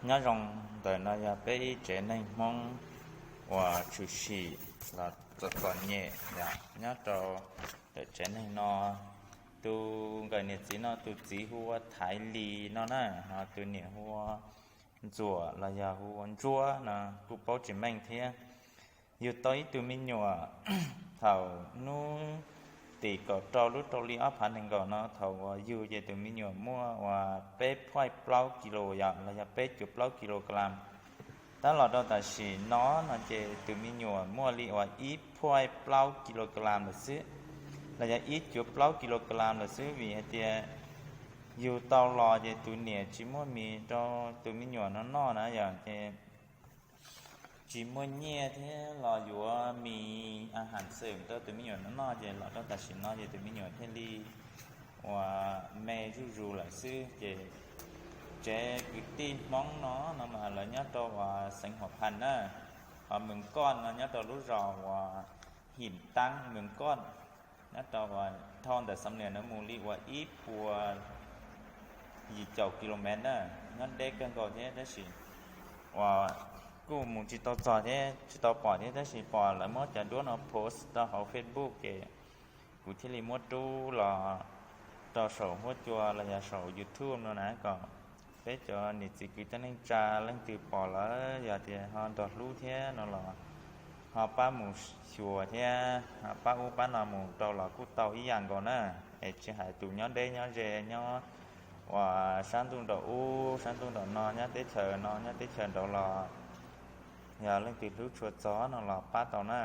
Nyob zoo, ntawm no yog peb ib tsev neeg Hmoob uas tshwm sim los txom txom nyem os. Nyob rau ntawm tsev neeg no, tus nkawm niam txiv no tus txiv hu ua Thaiv Lis no na, ho tus niam hu ua Ntxuam los yog hu ua Ntsuab no kuj paub tsis meej thiab. Yug tau ib tug me nyuam thaum hnub tim kaum rau lub rau hli ob phav nees nkaum no, thaum uas yug ces tus me nyuam muaj uas peb point plaub kilo yom, los yog peb cuv plaub kilogram. Tab los rau tam sim no no ces tus me nyuam muaj li uas ib point plaub kilogram lawm xwb, los yog ib cuv plaub kilogram lawm xwb, vim hais tias yug tau los ces tus niam tsis muaj mis rau tus me nyuam no noj na yom, ces tsis muaj nyiaj thiab los yuav mis a has xwm rau tus me nyuam no noj, ces los rau tam sim no ces tus me nyuam thiaj li uas me zuj zus lawm xwb. Ces tsev kwv tij Hmoob no no mas lawv nyob rau uas xeev Huam Phas na, ho Mws Koj no nyob rau lub zos uas Him Taab Mws Koj, nyob rau uas dhau ntawm Xam Nias no mus li uas ib puas yim caum kilomev na, nyob deb kawg nkaus thiab, tab sis uas kuj mus tsis tau txog thiab tsis tau pom thiab, tab sis pom lawv muab cov duab no post rau hauv Facebook ces kuv thiaj li muab rub los rau saum huab cua los yog saum YouTube no na, kom peb cov niam txiv kwv tij neej tsa leej twg pom lawm yog tias ho nrog hlub thiab no los ho pab mus xyuas thiab ho pab ub pab no mus rau los kuj tau ib yam nkaus na. Es tsis hais tus nyob deb nyob ze, nyob uas sab ntuj nraum ub sab ntuj nraum no, nyob teb chaws no nyob teb chaws nraud los yog leej twg hlub tshua txog no los pab tau na.